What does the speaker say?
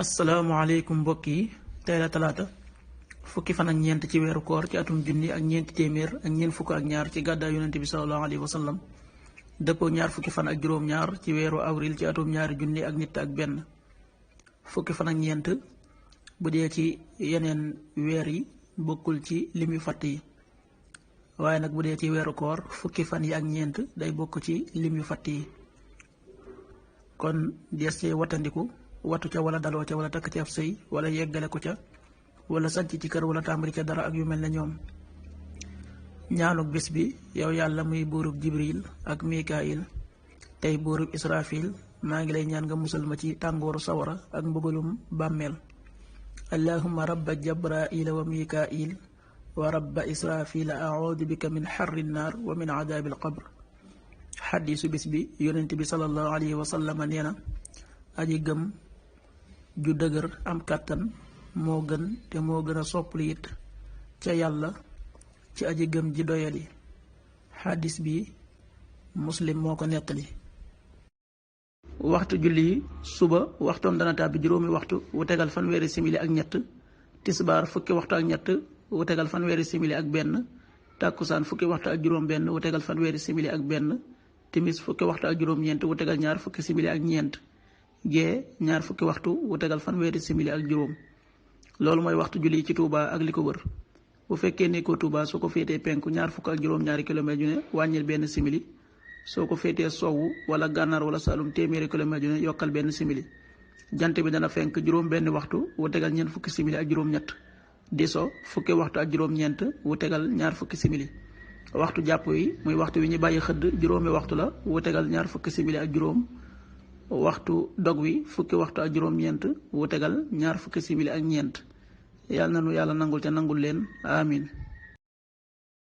asalaamaaleykum mbokk yi tey la talaata fukki fan ak ñeent ci weeru koor ci atum junni ak ñeenti téeméer ak ñeent fukk ak ñaar ci gàddaay yonente bi sallallahu alayhi wa sallam dëppoo ñaar fukki fan ak juróom-ñaar ci weeru avril ci atum ñaari junni ak nit ak benn fukki fan ak ñeent bu dee ci yeneen weer yi bokkul ci lim yu fatt yi waaye nag bu dee ci weeru koor fukki fan yi ak ñeent day bokk ci lim yu fatt yi kon dees cee wattandiku watu ca wala daloo ca wala takk ci ab sëy wala yeggale ko ca wala sanc ci kër wala tàmbali ca dara ak yu mel ne ñoom. ñaanuk bis bi yow yàlla muy buurub jibril ak mikail tey buurub israfil maa ngi lay ñaan nga musal ma ci tàngooru sawara ak mbugalum bàmmeel. allahumma rabba jabraila wa mikail wa rabba israfila audu bika min xarri nnaar wa min adaabil qabr. xaddiisu bis bi yonent bi sallallahu alayhi wa sallam nee na aji gëm ju dëgër am kàttan moo gën te moo gën a sopplu it ca yàlla ci aji gëm ji doyali. xaddis bi muslim moo ko nettali. waxtu julli yi suba waxtoom dana tàbbi juróomi waxtu wu tegal fanweeri simili ak ñett, tisbaar fukki waxtu ak ñett wu tegal fanweeri simili ak benn, tàkkusaan fukki waxtu ak juróom benn wu tegal fanweeri simili ak benn, timis fukki waxtu ak juróom ñeent wu tegal ñaar fukki simili ak ñeent, gee ñaar fukki waxtu wu tegal fanweeri simili ak juróom. loolu mooy waxtu julli ci Touba ak li ko wër. bu fekkee ne ko Touba soo ko féetee penku ñaar fukk ak juróom-ñaari kilomètre yu ne wàññil benn simili, soo ko féetee sowwu wala gànnaar wala Saalum téeméeri kilomètre yu ne yokkal benn simili. jant bi dana fenk juróom benn waxtu wu tegal ñeent fukki simili ak juróom-ñett, di so fukki waxtu ak juróom-ñeent wu tegal ñaar fukki simili. waxtu jàpp wi muy waxtu wi ñu bàyyi xëdd juróomi waxtu la wu tegal ñaar fukki simili ak juróom. waxtu dog wi fukki waxtu ak juróom-ñeent wu tegal ñaar fukki simili ak ñeent. yàlla na nu yàlla nangul te nangul leen amin.